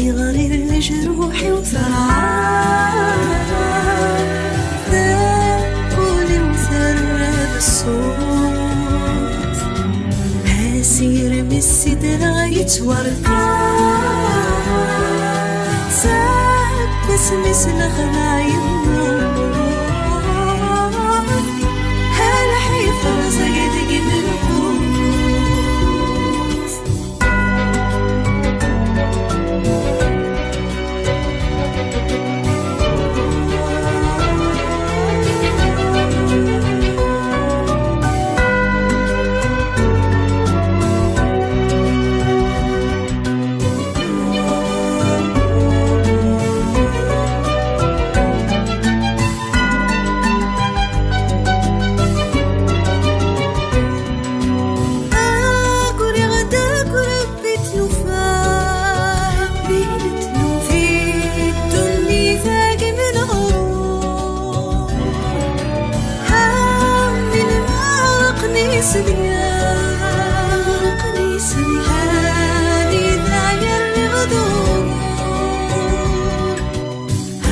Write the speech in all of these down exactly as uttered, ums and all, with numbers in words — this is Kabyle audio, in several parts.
Iɣli leǧruḥ-iw terɛa, taquli-w terra d ṣṣut. Asirem i sidreɣ yettwarqa, seg wasmi s lexdeɛ yemmut. Lḥif rẓag deg imenqus. Aguriɣ-d akk Rebbi tlufa, Rebbi tlufa, di ddunit-agi menɣur. Amin ma ɣelqen iselgan, ɣelqen iselgan, anida yerriɣ dur.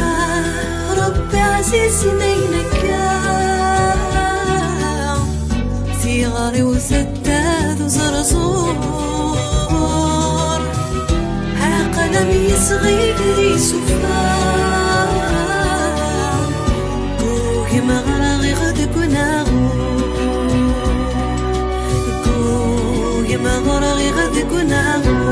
Ah, Rebbi ɛzizen ayen akka, tiɣri-w tedda d uẓerẓur. Aql-am yesɣi d isufa, ggugem ɣreɣ-iɣ deg unaɣur. Ggugem ɣreɣ-iɣ deg unaɣur.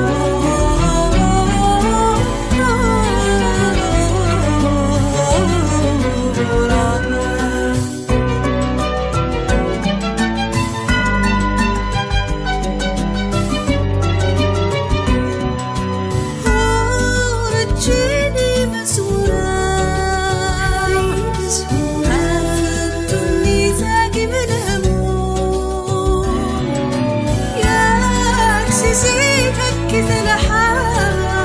Ur ǧǧin imezwura ɣef ddunit-agi menhmum. Yak si zik akkit lḥal,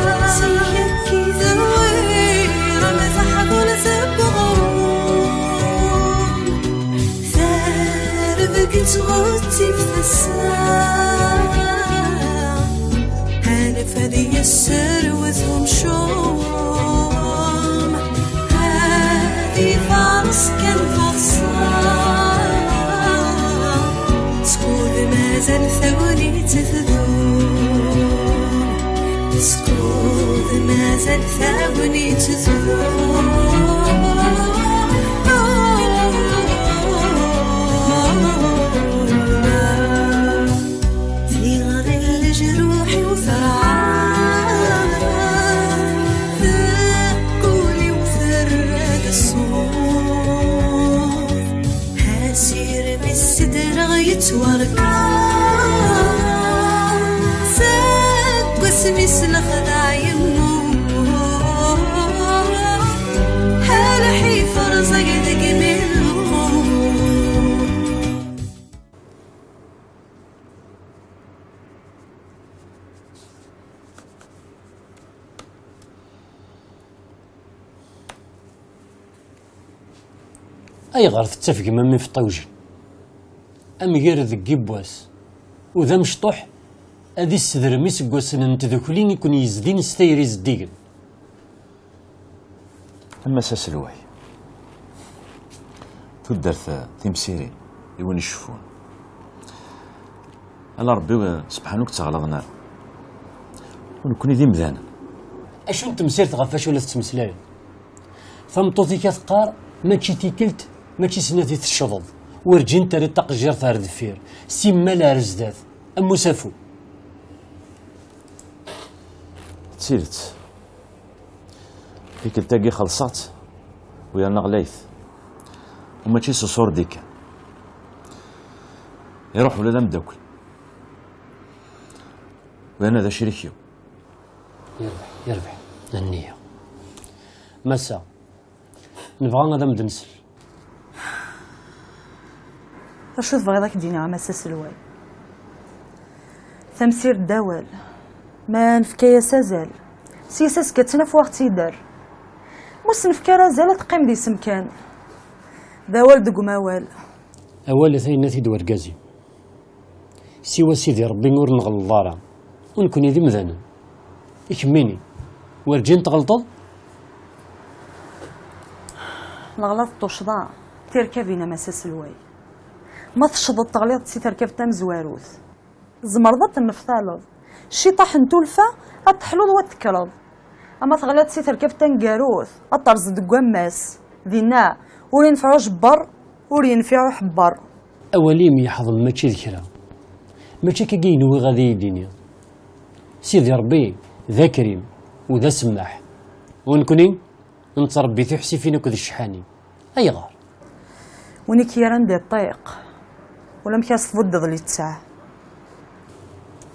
terwir am teḥḍult n uɣrum. Terbeg ttɣettib tasa, anef ad yesserwet umcum, ad ifares kan taḍsa. Skud mazal tagnit tdum, skud mazal tagnit tdum. Tiɣri n leǧruḥ-iw terɛa, taquli-w terra-d ṣṣut. Asirem i sidreɣ yettwarqa, seg wasmi s lexdeɛ yemmut. Lḥif rẓag deg imenqus. Ayɣer tettafgem am ifeṭṭiwjen? Amger deg yibbwas, u d amecṭuḥ ad issedrem iseggasen n tdukli i ken-yezdin s tayri zeddigen. A Mass aselway, tuddert timsirin i win iceffun. Ala Rebbi, eh, sebḥanu ur k-ttaɣlaḍen ara. U nekkni d imdanen. Acu n temsirt ɣef wacu la tettmeslayeḍ? Tameṭṭut-ik a teqqar, mačči tikkelt, mačči snat i tecceḍeḍ. Werǧin terriḍ taqejjirt ar deffir, simmal ar zdat, am usafu. D tidet. Tikkelt-agi xelṣeɣ-tt, u yerna ɣlayet. U mačči s uṣurdi kan. Iruḥ ula d ameddakel. U yerna d acrik-iw. Yerbeḥ, yerbeḥ. A nniya. Massa, nebɣa ad am-d-nsel. D acu tebɣiḍ ad k-d-iniɣ a Mass aselway? Tamsirt d awal. Ma nefka-yas azal, s yis azekka ad tt-naf wa ɣ-tt-idder. Ma ur s-nefka ara azal, ad teqqim di semkan. D awal deg umawal. Awal ata yenna-t-id wergaz-im. Siwa Sidi Rebbi ur nɣelleḍ ara. U nekkni d imdanen. I kemmini? Werǧin tɣelṭeḍ? Leɣlaḍ n tuccḍa, tirkabin a Mass aselway. Ma tecḍeḍ teɣliḍ si terkabt tamezwarut, tzemreḍ ad tenneftaleḍ. Cciṭaḥ n tulfa, ad teḥluḍ wa tekkreḍ. Ama teɣliḍ si terkabt taneggarut, ad terẓeḍ deg wammas. Dinna, ur yenfiɛ ujebbṛ, ur yenfiɛ uḥebbeṛ. Awal-im yeḥḍem mačči d kra. Mačči akka i nwiɣ ad iyi-d-tiniḍ. Sidi Ṛebbi d akrim u d asemmaḥ. U nekni nettṛebbi tiḥsifin akked cḥani. Ayɣer? Win i k-yerran d iṭṭiq, ulamek as-tbuddeḍ littseɛ.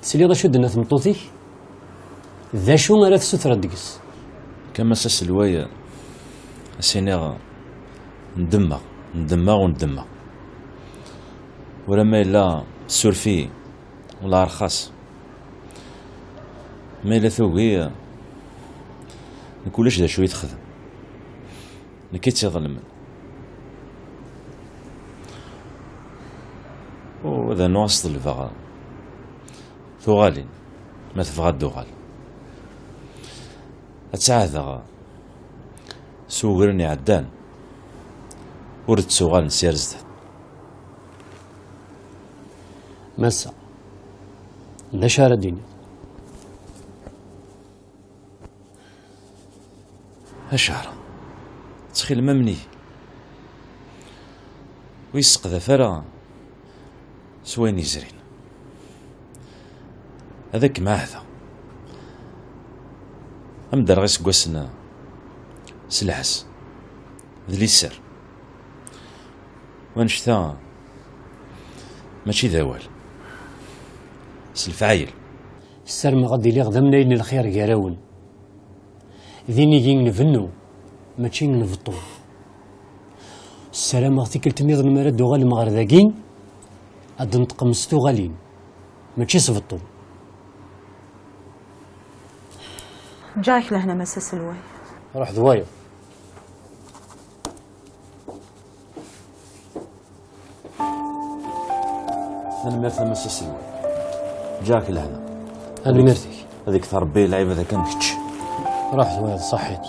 Tesliḍ acu d-tenna tmeṭṭut-ik? D acu ara tessutreḍ deg-s? Kama s aselway, a s-iniɣ, ndemmeɣ, ndemmeɣ u ndemmeɣ. Ulamma yella tessuref-iyi, wala rxas. Ma yella tugi, nekk ulac d acu i texdem. Nekk i tt-iḍelmen. U ad rnuɣ as-ḍelbeɣ tuɣalin, ma tebɣa ad d-tuɣal. Ad tt-ɛahdeɣ s wugren iɛeddan, ur d-ttuɣalen s ar zdat. Massa, d acu ara d-tiniḍ? Acar, ttxil-m amni. Ur yesseqdaf ara s wayen yezrin. Ad kem-ɛahdeɣ. Ad m-d-rreɣ iseggasen s lɛezz d liser. Wanect-a mačči d awal. S lefɛayel. Ssarmeɣ ad iliɣ d amnay n lxir gar-awen. D inigi nbennu, mačči nbeṭṭu. Ssarameɣ tikkelt nniḍen mi ara d-tuɣalem ɣer dagi, ad d-neṭqem s tuɣalin, mačči s beṭṭu. Ǧǧiɣ-ak lehna, Mass aselway. Ruḥ d wayeḍ. Tanemmirt a Mass aselway. Ǧǧiɣ-ak lehna. Tanemmirt-ik. Ad ikter Rebbi lɛibad akka am kečč. Ruḥ d wayeḍ, ṣaḥit.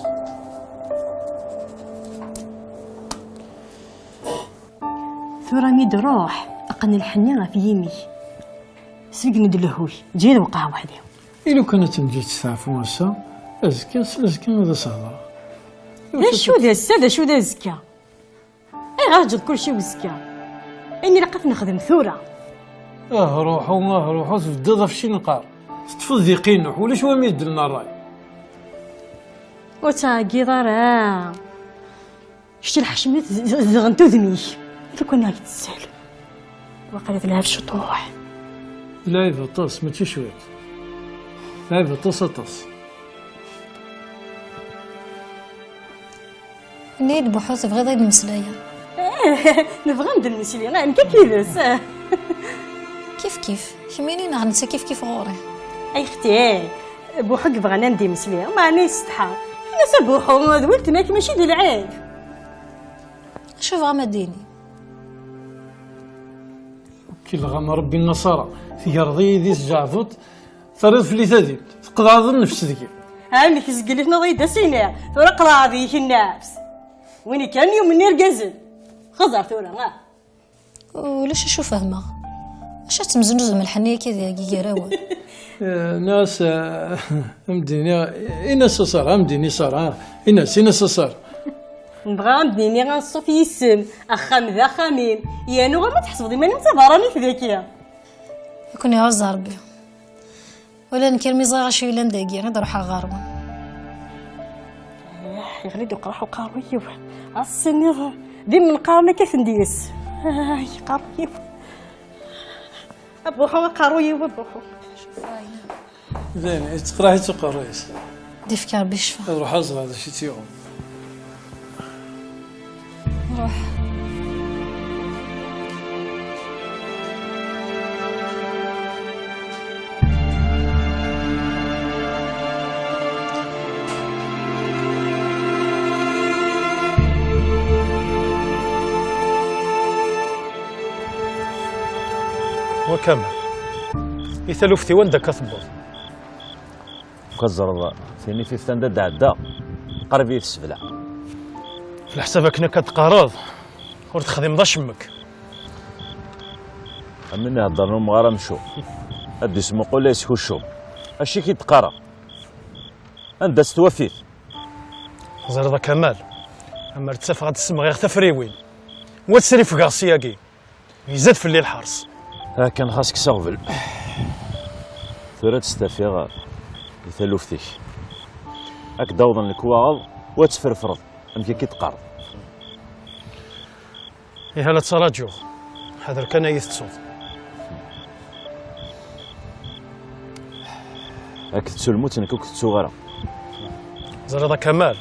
Tura mi d-ruḥ, qqen lḥenni ɣef yimi-k. Sbeggen-d lehhu-k, ǧǧi-yi ad weqɛeɣ weḥd-i. I lukan ad temǧi testeɛfu ass-a, azekka s azekka ad as-hedreɣ. D acu d ass-a, d acu d azekka? Ayɣer teǧǧiḍ kulci i uzekka? Ayen ilaq ad t-nexdem tura. Ah ruḥu, ah ruḥu, tbeddiḍ ɣef cci neqqar. Teṭṭfeḍ di qinuḥ, ulac wami yeddlen ṛṛay. Ur ttɛeggiḍ ara. Kečč lḥecma-k z-, z-, zedɣent udem-ik. Lukan ad k-tessal. Waqila telɛeb ciṭuḥ. Lɛib aṭas, mačči cwiṭ. Lɛib aṭas, aṭas. Ini-d Buḥu, tebɣiḍ ad d-mmeslayeɣ? Nebɣa ad d-nmesli, nekk akked-s. Kif kif, kemmini neɣ netta kif kif ɣur-i? Ay xti, Buḥu yebɣan ad d-imesli, meɛna yessetḥa. Ini-as a Buḥu, d weltma-k, mačči d lɛib. Acu bɣam ad d-ini? Kilɣam Rebbi nnaṣara, tgerḍ-iyi di tjeɛbuḍt, terriḍ fell-i tadimt, tqeḍɛeḍ nnefs deg-i. Amek zgel i tennaḍ-iyi-d a s-iniɣ, tura qeḍɛeɣ deg-k nnefs. Win kan yumen irgazen. Xeẓer tura, ah. Ulac acu fehmeɣ. Acu ad temzenzuzem lḥenni akka deg gar-awen? Eh, nniɣ-as, eh, ad m-d-iniɣ, ini-as a Sara, ad m-d-ini Sara, ini-as, ini-as a Sara. Nebɣa ad m-d-nini anṣuf yis-m, axxam d axxam-im, yernu ɣur ma tḥesbeḍ iman-im d tabeṛṛanit daki. Ad ken-iɛuzz Ṛebbi. Wala nekk armi ẓriɣ acu yellan dagi, ad ruḥeɣ ɣer-wen. Ah, yeɣli-d uqraḥ uqerruy-iw. Ass-nni d imenqaren akka ten-d-yes. Ay, uqerruy-iw. A Buḥu, aqerruy-iw, a Buḥu. Dayen, yettqraḥ-itt uqerruy-is. D-ifk Ṛebbi ccfa. Ad ruḥ ad ẓreɣ d acu i tt-yuɣen. Ruḥ. Wa Kamal, i taluft-iw anda akka tewweḍ? Tzerḍ, tinifit anda d-ɛedda, qrib i tesbleɛ. F leḥsab akken akka d-teqqareḍ, ur texdimeḍ acemmek. Am win iheddren umɣar amcum, ad d-ismuqul la yeskuccum. Acu i k-id-qqareɣ? Anda-tt twafit? Teẓriḍ a Kamal, amer ttafeɣ ad d-ssemɣiɣ tafriwin, wa tesrifgeɣ ssyagi. Izad fell-i lḥers. Akken xas kkes aɣbel. Tura ad d-stafiɣ di taluft-ik. Ad k-d-awḍen lekwaɣeḍ, u ad tefrefreḍ, amek i k-id-qqareḍ. Ihi la ttṛaǧuɣ. Ḥader kan ad iyi-tettuḍ. Ad k-tettu lmut, nekk ur k-tettuɣ ara. Ẓriḍ a Kamal,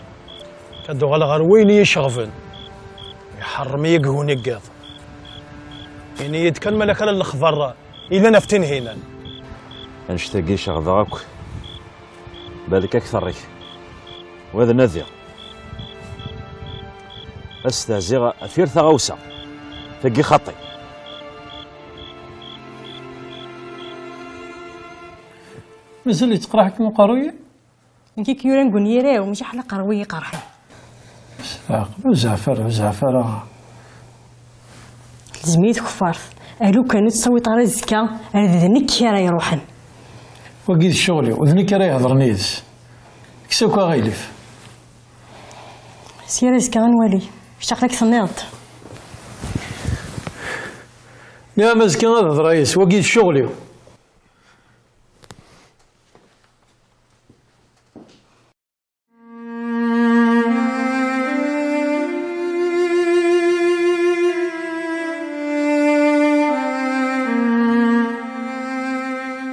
ad d-uɣaleɣ ɣer wayen i yi-iceɣben. Iḥeṛṛem-iyi deg wuniggiḍ. Ini-yi-d kan ma lak ala lexbar ilan ɣef Tinhinan. Annect-agi ceɣbeɣ akk. Balak ad k-terrik. Wa d nadiɣ. Ad steɛziɣ ɣef yir taɣawsa. Tagi xaṭi. Mazal yettqerriḥ-ikem uqerruy-im? Nekk i k-yuran deg unyir-iw, mačči ḥala aqerruy i yi-iqerḥen. Aql ur zeɛf ara, ur zeɛf ara. Telzem-iyi tkeffart. A lukan ur tettawiḍ ara azekka, ar d nekk ara iruḥen. Wagi d ccɣel-iw, d nekk ara ihedṛen yid-s. Kkes akk aɣilif. Sya ar azekka ad nwali. Kečč aql-ak tenniḍ-d. Nniɣ-am azekka ad hedṛeɣ yid-s, wagi d ccɣel-iw.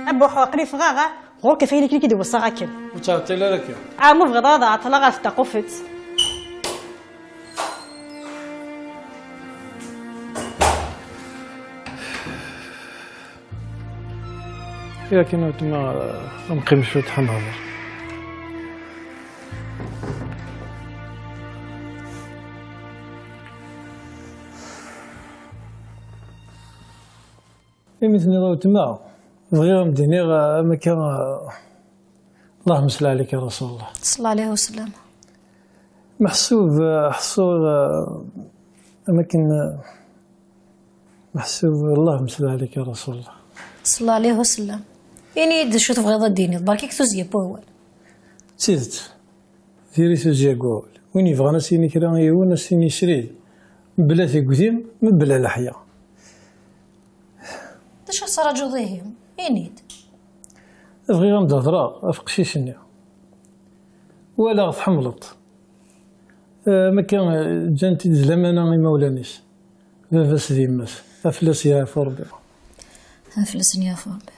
A Buḥu, aql-i ffɣeɣ, ah? Ɣur-k atan akken i k-id-iweṣṣa akken. Ur ttɛeṭṭil ara akka. Ah, ma bɣiḍ ad ɛeṭṭleɣ ɣef taqufet. Yakan a weltma, ad neqqim cwiṭ ad nehder. Imi tenniḍ a weltma, bɣiɣ ad m-d-iniɣ am akka, اللهم صل عليك يا رسول الله. صلى الله عليه وسلم. Meḥsub, eh, ḥṣuɣ, eh, am akken, eh, meḥsub, اللهم صل عليك يا رسول الله. صلى الله عليه وسلم. Ini-yi-d d acu tebɣiḍ ad d-tiniḍ, berka-k tuzzya n wawal. D tidet, diri tuzzya n wawal. Win yebɣan ad s-yini kra i yiwen, ad s-yini srid, mebla tigdi, mebla leḥya. D acu tettraǧuḍ ihi? Ini-d. Bɣiɣ ad m-d-hedreɣ ɣef uqcic-nni. Walaɣ tḥemmleḍ-t. Eh, am akka, eh, ǧǧan-t-id d lamana imawlan-is. Baba-s d yemma-s. Ad fell-as yeɛfu Rebbi. Ad fell-asen yeɛfu Rebbi.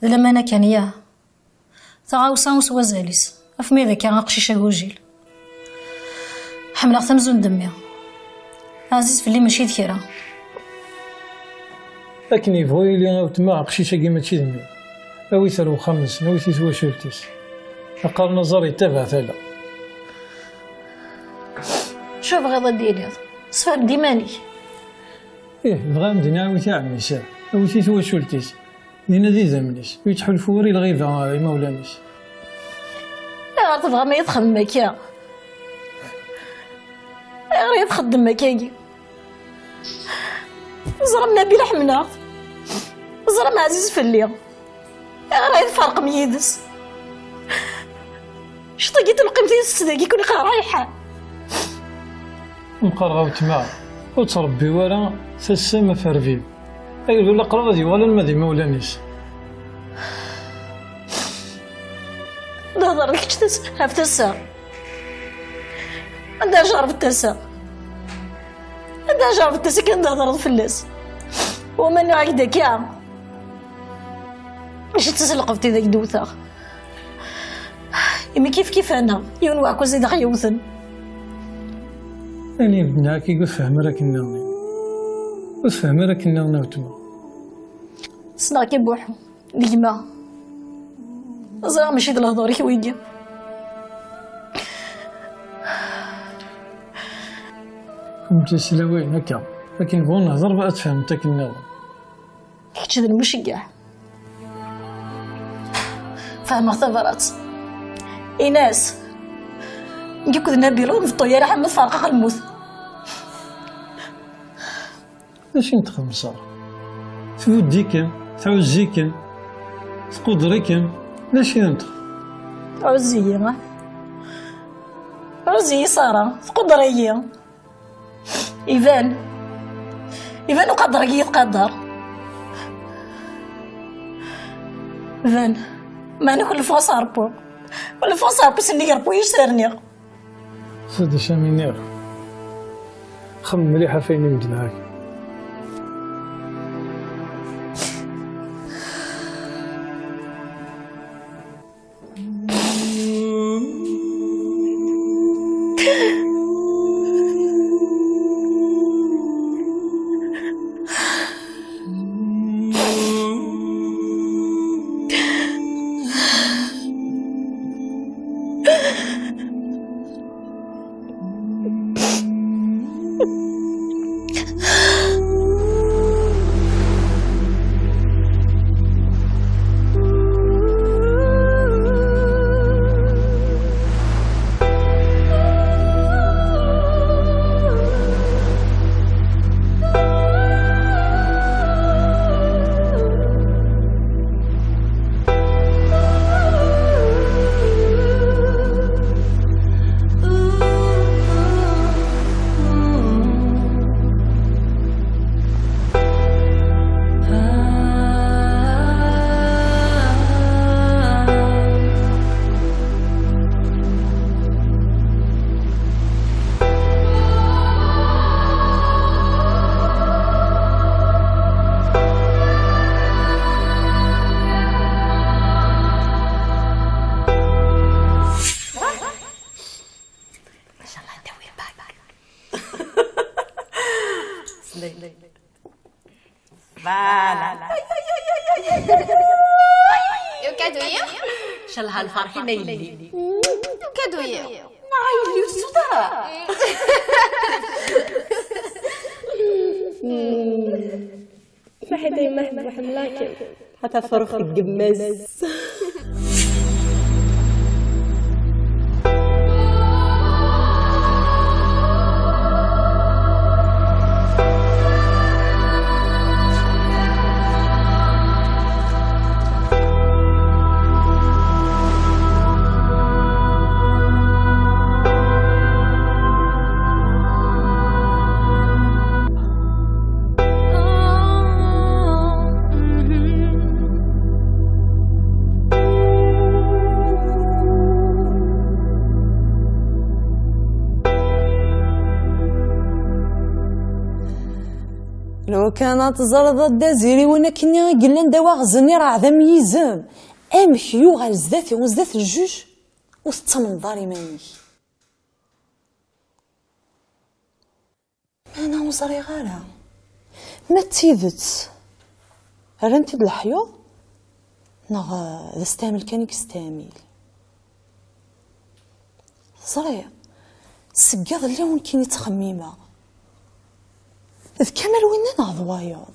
D lamana kan, ya. Taɣawsa s wazal-is. Af ma d akka aqcic agujil. Ḥemmleɣ-t amzun d mmi. Ɛziz fell-i mačči d kra. Akken yebɣu yili a weltma, aqcic-agi mačči d mmi. Awi-t ar wexxam-nsen, awi-t i twacult-is. Qqaren aẓar yettabaɛ tala. Acu bɣiḍ ad d-tiniḍ? Sefhem-d iman-ik. Ih, bɣiɣ ad m-d-iniɣ awi-t i ɛemmi-s, awi-t i twacult-is. Dinna d idammen-is, ur yettḥulfu ara i lɣiba, a imawlan-is. Ayɣer tebɣam ad yi-txedmem akka? Ayɣer i yi-txeddmem akkagi? Teẓram Nabil ḥemmleɣ-t. Teẓram ɛziz fell-i. Ayɣer i yi-tferqem yid-s? Cṭi i telqimt yid-s dagi, kun iqehreɣ lḥal. Meqqar ɣer weltma, ur ttṛebbi ara tasa-m ɣef rrbiw. Agdud la qrib ad yuɣal alma d imawlan-is. D hḍeṛ kečč tas-, ɣef tasa. Anda jerrbet tasa? Anda jerrbet tasa kan d-hḍeṛ fell-as? Wama nniɣ-ak-d akka. Mačči d taselqeft i d ak-d-wteɣ. Imi kif kif-aneɣ, yiwen weɛkuz i d aɣ-yewten. Ayen i bedneɣ akka ur tefhem ara akken nniḍen. Ur tefhem ara akken nniḍen a weltma. Ssneɣ-k a Buḥu, d gma. Ẓriɣ mačči d lehdur-ik wigi. Kunemti s lawayen akka, akken bɣu nehder ad tfehmeḍ akken nniḍen. Kečč d lmuceggeɛ. F Fehmeɣ tabrat. Ini-as, nekk akked Nabil ur nbeṭṭu ara ḥamu tferq-aɣ lmut. D acu i n-texdem Ṣara? Tbuddi-kem, tɛuzzi-kem, tquder-ikem, d acu i n-texdem? Tɛuzz-iyi, ah. Tɛuzz-iyi Ṣara, tquder-iyi. Iban. Iban uqader-agi yetqader. Iban. Meɛna kulli ɣef Ṛebbi. Kulli ɣef Ṛebbi, sennig Ṛebbi i s-rniɣ. Sidi Sami-nni, xemmem mliḥ ɣef wayen i m-d-nniɣ. Voilà. Ukadu-yi? Calha lferḥ-im a yelli. Ukadu-yi? Neɣ a yelli ur tsuda? Saḥit a yemma, ḥemmleɣ-kem. Ḥata ferruxt deg yemma-s. Lukan ad teẓreḍ a Dda Ziriwen akkenni i yellan d awaɣzen ireɛd am yizem. Amek yuɣal zdat-i, zdat lǧuj, ur tettamneḍ ara iman-ik. Meɛna ur ẓriɣ ara ma d tidet rran-t-id leḥyuḍ neɣ d astɛmil kan i yestɛmil. Teẓriḍ, seg iḍelli ur nekkini ttxemmimeɣ. D Kamal winna neɣ d wayeḍ?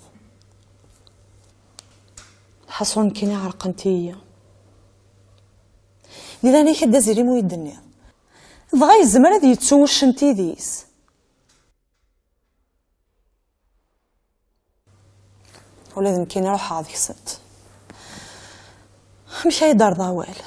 Lḥaṣun nekkini ɛerqent-iyi. Di leɛnaya-k a Dda Ziriwen, ur yi-d-tenniḍ? Dɣa yezmer ad yettu uccen tidis. Ula d nekkini ruḥeɣ deg-sent. Amek ay d-terreḍ awal?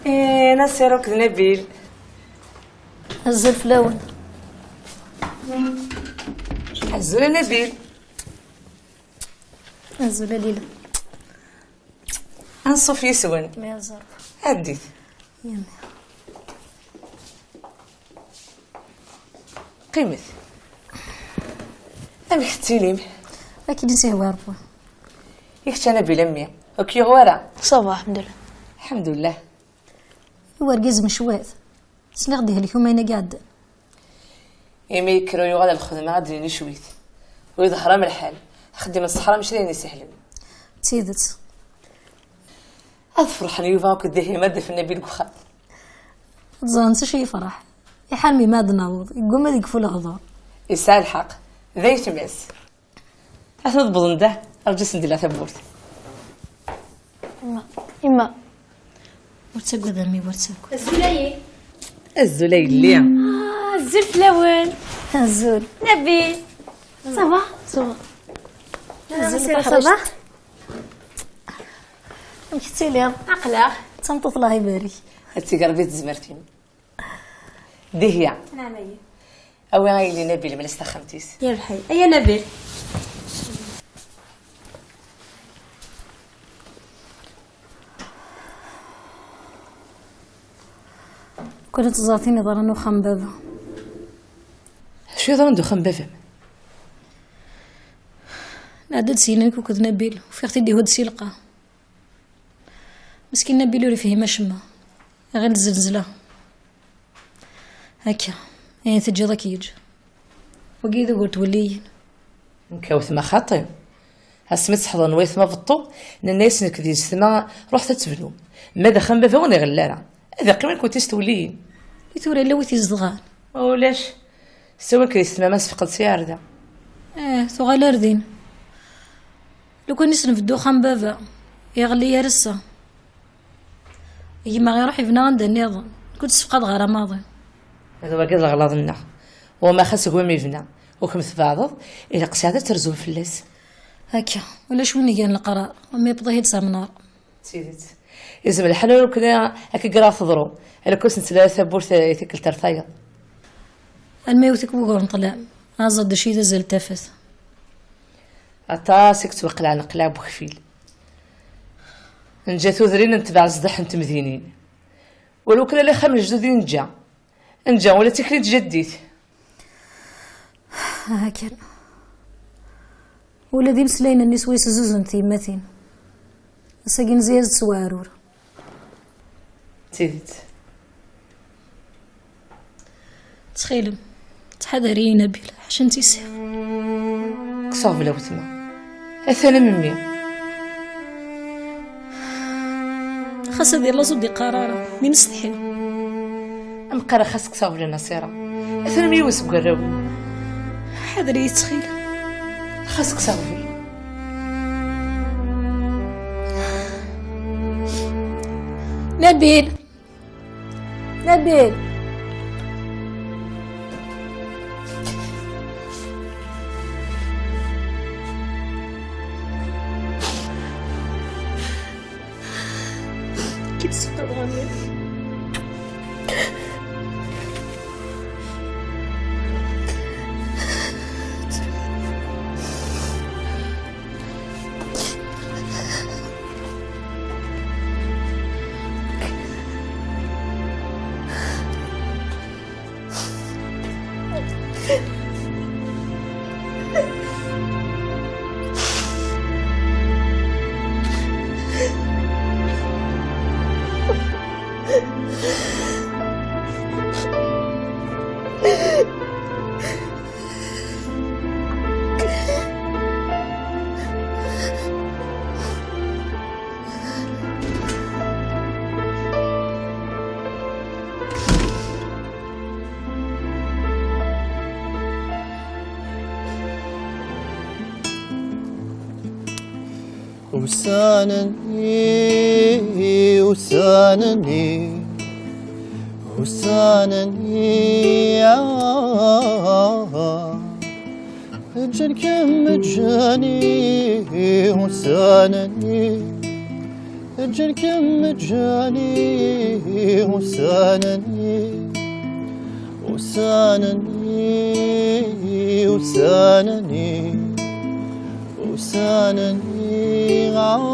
Eh, Nasir akked Nabil. Azul fell-awen. Azul a Nabil. Azul a Lila. Anṣuf yis-wen. Ɛeddit. Qqimet. Amek tettilim? Akken i s-yehwa Ṛebbi. I kečč a Nabil a mmi? Ur k-yuɣ wara? Ça va, lḥemdullah. Lḥemdullah. I wergaz mecwat. Sliɣ-d yehlek umayen-agi iɛeddan. Imi yekker ur yuɣal ar lxedma ad d-nini cwit. Ur iḍher am lḥal. Axeddim n ṣṣeḥra mačči d ayen isehlen. D tidet. Ad ferḥen Yuba akked Dihya ma d-afen Nabil deg uxxam. Ẓran s acu yefreḥ. Iḥar mi ma ad naweḍ, yegguma ad yekfu lehdur. Yesɛa lḥeqq. D aytma-s. Atan wwḍen-d, rǧu-sen di la tawwurt. Yemma, yemma. Ur ttaggad a mmi, ur ttaggad. Azul a yelli. Ah, azul fell-awen. Azul. Nabil. Ça va? Ça va. Azul, ça va? Amek tettiliḍ? Aql-aɣ. D tameṭṭut, Allah ibarek. Ad tig Ṛebbi tezmert-im. Dihya. Naɛam a yelli. Awi a yelli Nabil, mel-as taxxamt-is. Ya lḥay. Aya Nabil. Kul ad tẓer tin yeḍran uxxam n baba. Acu yeḍran d uxxam n baba-m? Nɛedda-d syin nekk akked Nabil, ufiɣ-t-id ihudd si lqaɛ. Meskin Nabil ur ifhim acemma. Iɣil d zzelzla. Akka, ayen teǧǧiḍ ad k-yeǧǧ. Wagi d ugur twelliyin. Nekk a wetma xaṭi. Asmi tt-ḥeḍren wayetma beṭṭu, nenna-yas nekk d yessetma ruḥet ad tebnum. Ma d axxam baba ur iɣelli ara. Ad iqqim akken tis twelliyin. I tura yella wi t-izedɣen? Ulac. Siwa nekk d yessetma ma nsefqed si ar da. Eh, tuɣal ar din. Lukan i s-nbeddu axxam baba, iɣelli ar ass-a. Gma iruḥ ibna anda nniḍen, nekk ur tt-ssefqadeɣ ara maḍi. D wagi d leɣlaḍ-nneɣ. Wama xas gma ibna, ur kem-tbeɛdeḍ, ilaq sɛad ad terzum fell-as. Akka, ulac win igan leqrar, am yewweḍ-it-id s amnar. D tidet. Izem lḥal ur ken-, ad k-greɣ teḍru, alak ur s-nettla ara tawwurt i tikkelt ar tayeḍ. Alma yewwet-ik wugur n ṭṭlam, aẓ-d acu i d azal n tafat. Aṭas i yettwaqelɛen qelɛa n wekfil. Neǧǧa tudrin, netbeɛ zdaḥ n temdinin. Wala ukan ala axxam n lejdud i neǧǧa. Neǧǧa ula d tikli n tjaddit. Aha kan. Ula d imeslayen-nni swayes zuzun tyemmatin. Ass-agi nezzi-as-d s weɛrur. D tidet. Ttxil-m, ttḥadar-iyi Nabil, ḥaca n tisirt. Kkes aɣbel a wetma. Atan am mmi. Xas ad illaẓ ur d-iqqar ara, mi nsetḥi. Am qqareɣ xas kkes aɣbel a Nasira. Atan am yiwen seg warraw-im. Ḥader-iyi ttxil. Xas kkes aɣbel. Nabil. Nabil. Qu'est-ce que c'est pas vrai? Usan-nni, usan-nni, usan-nni, ah, ǧǧan-kem, ǧǧan-i, usan-nni. Ǧǧan-kem ǧǧan-i ussan-nni, ussan-nni, ussan-nni, ussan-nni, ah,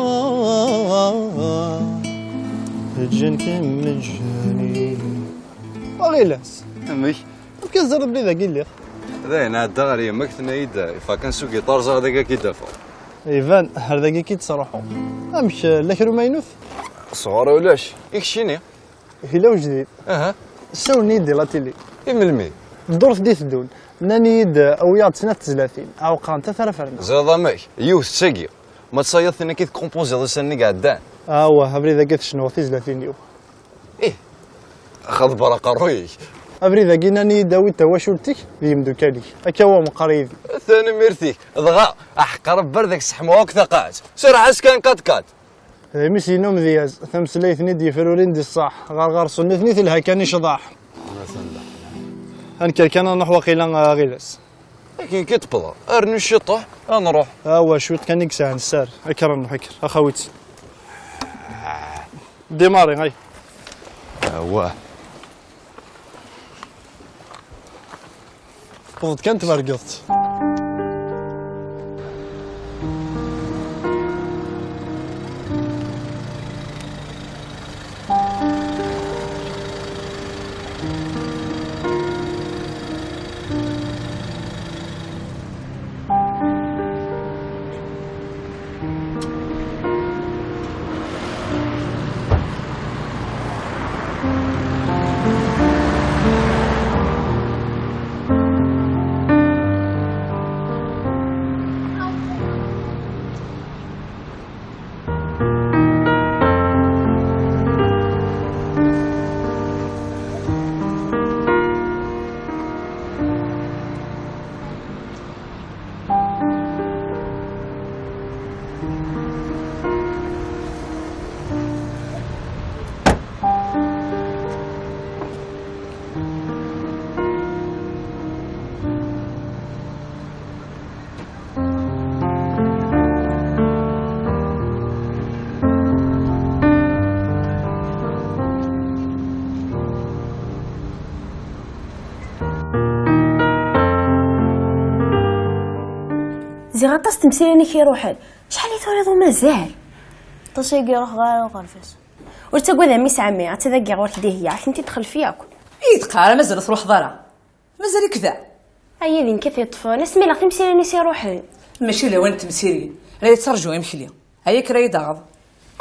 ǧǧan-kem ǧǧan-i. Aɣilas. Amek? Amek teẓriḍ belli dagi lliɣ? Dayen, ɛeddaɣ ɣer yemma-k, tenna-yi-d ifakans ugiṭar, ẓriɣ dagi ad k-id-afeɣ. Iban, ar dagi k-id-sruḥu. Amek, la kra umaynut? Sɣur ulac. I keččini? Yella ujdid. Aha. Ssawlen-iyi-d di la télé. I melmi? Ddurt d-iteddun. Nnan-iyi-d, awi-yaɣ-d snat tezlatin. Ɛewqent-at ara ferneɣ. Ẓriɣ amek? Yiwet d tagi. Ma tsayaḍ tin akka i tkumpuziḍ ussan-nni i iɛeddan. Awah, abrid-agi tecnuɣ tizlatin-iw. Ih, xḍeb ara aqerruy-ik. Abrid-agi nnan-iyi-d awi-d tawacult-ik d yimdukal-ik. Akka wa meqqar yid-i. Tanemmirt-ik. Dɣa, aḥeqq Rebbi ar d ak-seḥmuɣ akk taqaɛet. Serreḥ-as kan kat kat. D amis-inu umedyaz, tameslayt-nni d-yefrurin di ṣṣaḥ, ɣer ɣer-sen nutni telha kan i ccḍaḥ. Ad nekker kan ad nruḥ waqila, a Ɣilas. Akken kan tewwḍeḍ, rnu ciṭuḥ, ad nruḥ. Awa, cwiṭ kan i yesɛan sser. Akker ad nruḥ, akker, a xawi-tt. Démarrer, ay. Awah. Tewweḍ kan tmergeḍ-tt. Ziɣ aṭas n temsirin i k-iruḥen. Acḥal i turiḍ umazal? Aṭas ay iruḥ ɣer uɣerbaz. Ur ttagad a mmi-s ɛemmi, atta dagi ɣur-k Dihya, ad kem-id-texlef yakk. I d-qqar, mazal ur truḥeḍ ara. Mazal-ik da? Aya d nekk i t-iṭṭfen, asmi la timsirin i s-iruḥen. Mačči d lawan n temsirin, la yettarǧu imekli. Aya kra i d-aɣeḍ.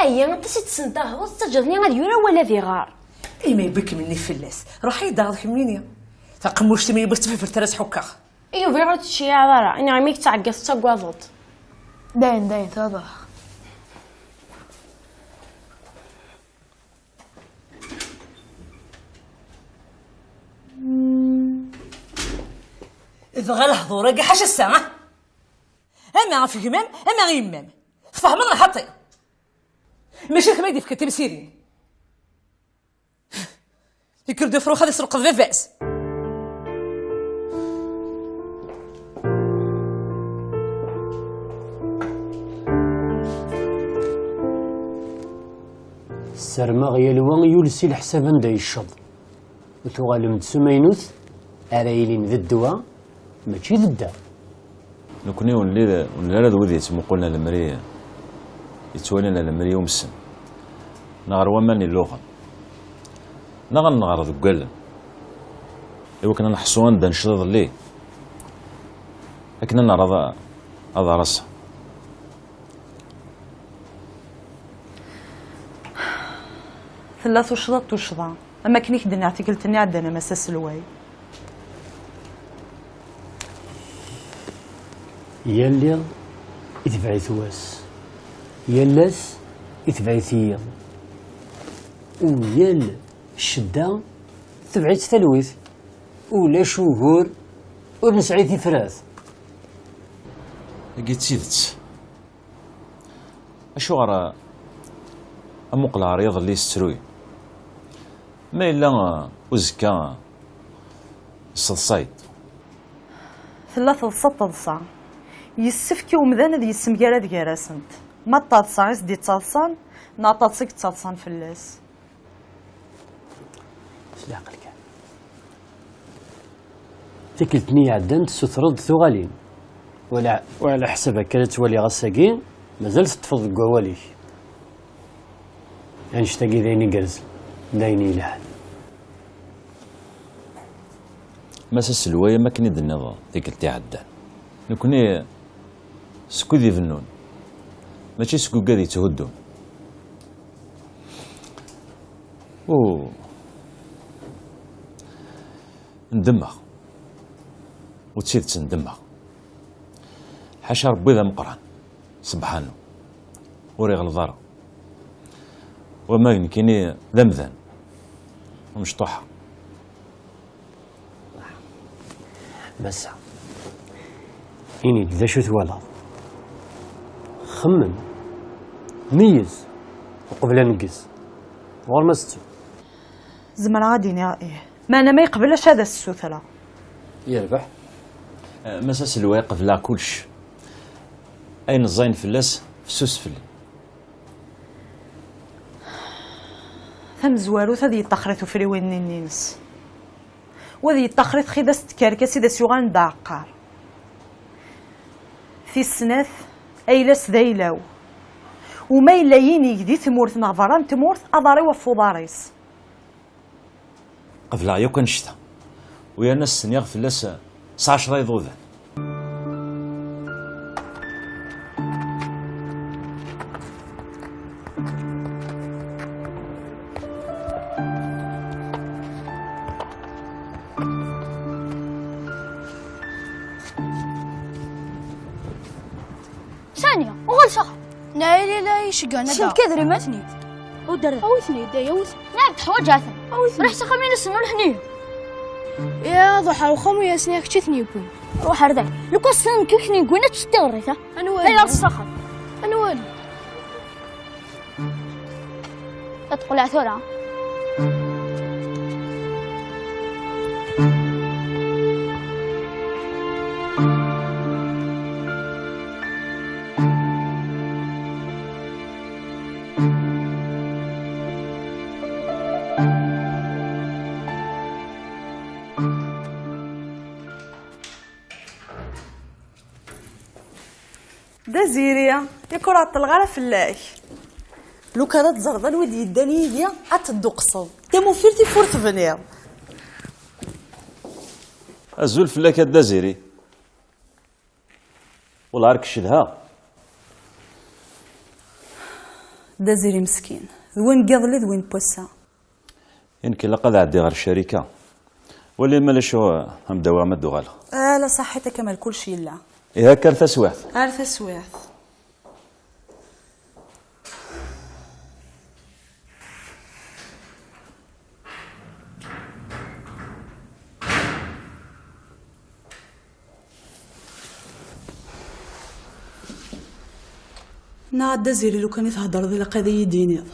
Aya, aṭas i tessneḍ ad hḍeḍ, tettaǧǧaḍ-ni ad yura wala ad iɣer. Ima yewwi-kem nnif fell-as, ruḥ ay d-aɣeḍ kemmini. Taqemmuct-im yewwi-tt tfifert ara s-ḥukkeɣ. Yuba ur tettceyyiɛeḍ ara, iniɣ imi tettɛeggiḍ tettagadeḍ. Dayen, dayen, tura ad ruḥeɣ. Dɣa lehdur-agi ḥaca ssa, ah? Ama ɣef gma-m, ama ɣef yemma-m. Tfehmeḍ neɣ xaṭi? Mačči d kemm ay d-yefkan timsirin. Yekker-d ufrux ad iselqeḍ baba-s. Ssarmeɣ yal wa yules i leḥsab anda yecceḍ. U tuɣalem-d s umaynut ara yilin d ddwa, mačči d dda. Nekkni ur nelli, ur nelli ara d wid yettmuqulen lemri, yettwalin lemri yumsen, neɣ ɣer waman illuɣen, neɣ ad nɣer deg wallen, iwakken ad neḥṣu anda necḍ iḍelli, akken ad nerr aḍ-, aḍar ass-a. Tella tuccḍa d tuccḍa, am akken i k-d-nniɣ tikkelt-nni iɛeddan a Mass aselway. Yal iḍ itbeɛ-it wass, yal ass itbeɛ-it yiḍ, u yal ccedda tbeɛ-itt talwit. Ulac ugur ur nesɛi tifrat. Tagi d tidet. Acuɣer, a, amuqel ɣer yiḍelli yettruy? Ma yella, a, uzekka, a, yesseḍsay-d? Tella teḍsa d taḍsa. Yessefk i umdan ad yessemgarad gar-asent. Ma d taḍsa i s-d-yettaḍsan, N aṭas i yettaḍsan fell-as. S leɛqel kan. Tikkelt-nni iɛeddan tessutreḍ-d tuɣalin. Wala, wala ḥsab akka la ttwaliɣ ass-agi, mazal teṭṭfeḍ deg wawal-ik. Annect-agi d ayen igerrzen, d ayen yelhan. Mass aselway, am akken i d-tenniḍ tikkelt iɛeddan, nekkni seg wid ibennun, mačči seg ugad yetthuddun. U ndemmeɣ. U d tidet ndemmeɣ. Ḥaca Rebbi d ameqqran, sebḥanu, ur iɣelḍ ara. Wama d nekkini d amdan, amecṭuḥa. Massa, ini-d d acu twalaḍ. Xemmem, meyyez, uqbel aneggez. Ɣur-m ad tettu. Zemreɣ ad d-iniɣ ih. Meɛna ma yeqbel, acu ad as-ssutreɣ? Yerbeḥ. Eh, Mass aselway, qebleɣ kullec. Ayen ẓẓayen fell-as, fessus fell-i. Tamezwarut ad yeṭṭaxer i tufriwin-nni-ines. U ad yeṭṭaxer i txidas n tkerkas i d as-yuɣalen d aɛeqqar. Tis snat, ayla-s d ayla-w. U ma yella yinig di tmurt neɣ berra n tmurt, aḍar-iw ɣef uḍar-is. Qebleɣ yakk annect-a. U yerna stenyaɣ fell-as s ɛecra iḍudan. Sani, uɣal s axxam. Naɛili la iceggan ad. Send kadrimatnit. Udder. Awi-ten-id, ay, awi-ten. Nɛam teḥwaǧ-aten. Awi-ten. Ruḥ s axxam-ines n ulḥni. Ya, ad ruḥeɣ uxxam u yasen, kečč i ten-yewwin. Ruḥ ar da. Lukan ssnen nekk i ten-yewwin, ad teččeḍ tiɣrit, ha? Anwa? Ay, ar s axxam. Anwa? Ad teqleɛ tura. D aziri, yak ur ɛeṭṭleɣ ara fell-ak. Lukan ad teẓreḍ anwa i d-yeddan yid-i, ad tedduqseḍ. Tamufirt i fur tebniḍ. Azul fell-ak a Dda Ziri. Wellah ar k-cedhaɣ. Dda Ziri meskin, d win n yiḍelli d win n wass-a. I nekk ilaq ad ɛeddiɣ ɣer ccarika. Wali ma lac, ad m-d-awiɣ ma d-uɣaleɣ. Ala, saḥit a Kamal, kullec yella. Ihi akka ar taswiɛt. Ar taswiɛt. Neɣ a Dda Ziri, lukan i theddreḍ, ilaq ad iyi-d-tiniḍ.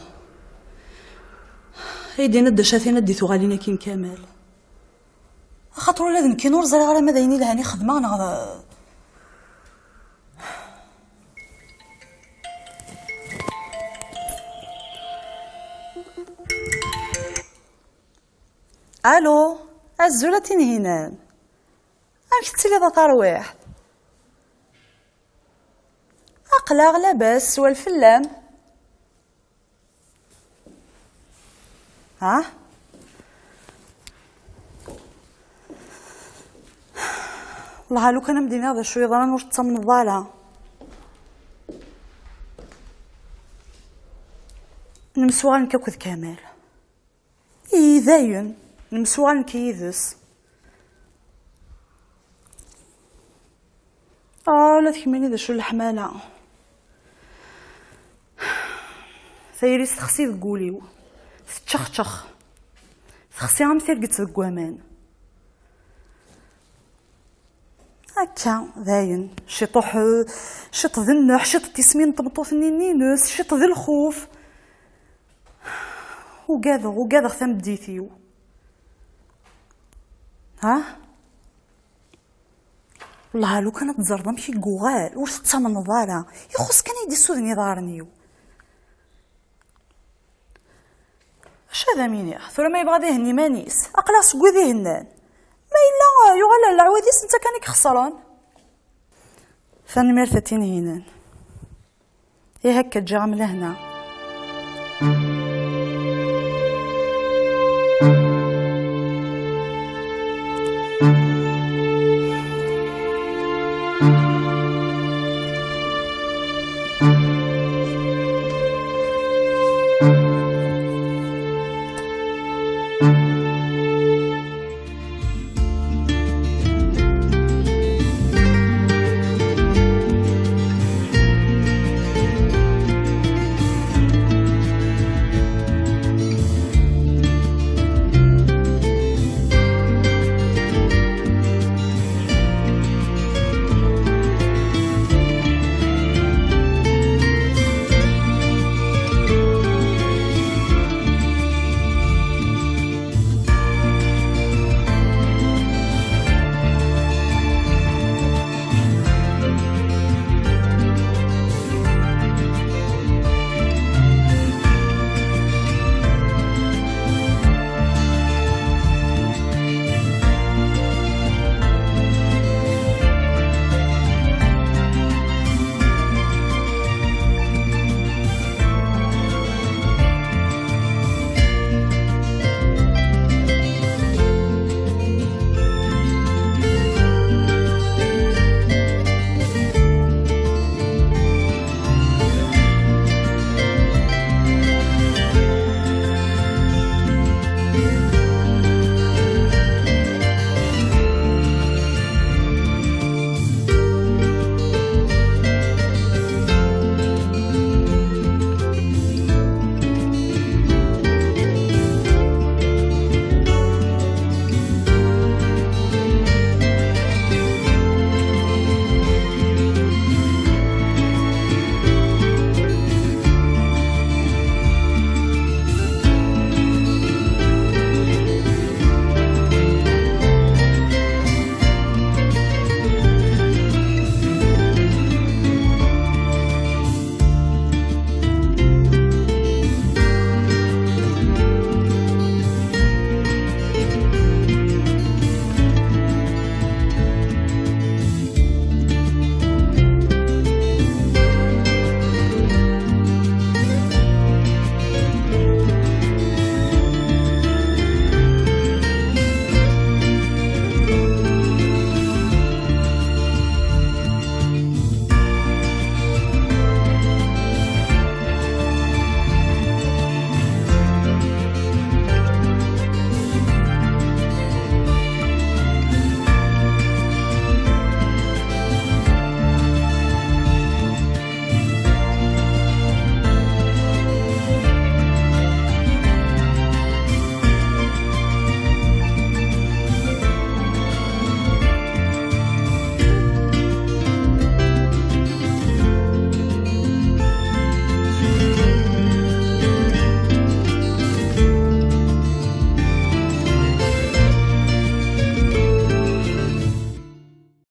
Ad iyi-d-tiniḍ d acu-ten ad d-tuɣalin akkin Kamal. Axaṭer ula d nekkini ur ẓriɣ ara ma d ayen ilhan i xedmeɣ neɣ d... Alu, azul a Tinhinan. Amek tettiliḍ a tarwiḥt? Aql-aɣ labas, swal fell-am. Ha? Wellah, lukan a m-d-iniɣ d acu yeḍran ur tettamneḍ ara. Nemsuɣal nekk akked Kamal. Ih, dayen, nemsuɣal nekk yid-s. Ah, ula d kemmini d acu leḥmala. Tayri-s texsi deg wul-iw. Teččexčex. Texsi am tirget deg waman. Akka, dayen, ciṭuḥ, eh, ciṭ d nnuḥ, ciṭ d tismin n tmeṭṭut-nni-ines, ciṭ d lxuf. Ugadeɣ, ugadeɣ tameddit-iw. Ha? Wellah, lukan ad teẓreḍ amek i yuɣal, ur tettamneḍ ara. Ixuṣ kan ad yi-d-issuden iḍarren-iw. Acu ad am-iniɣ? Tura ma yebɣa ad ihenni iman-is, aql-aɣ seg wid ihennan. Ma yella, uh, yuɣal ar leɛwad-is, netta kan i ixesren. Tanemmirt a Tinhinan. Ihi akka, ǧǧiɣ-am lehna.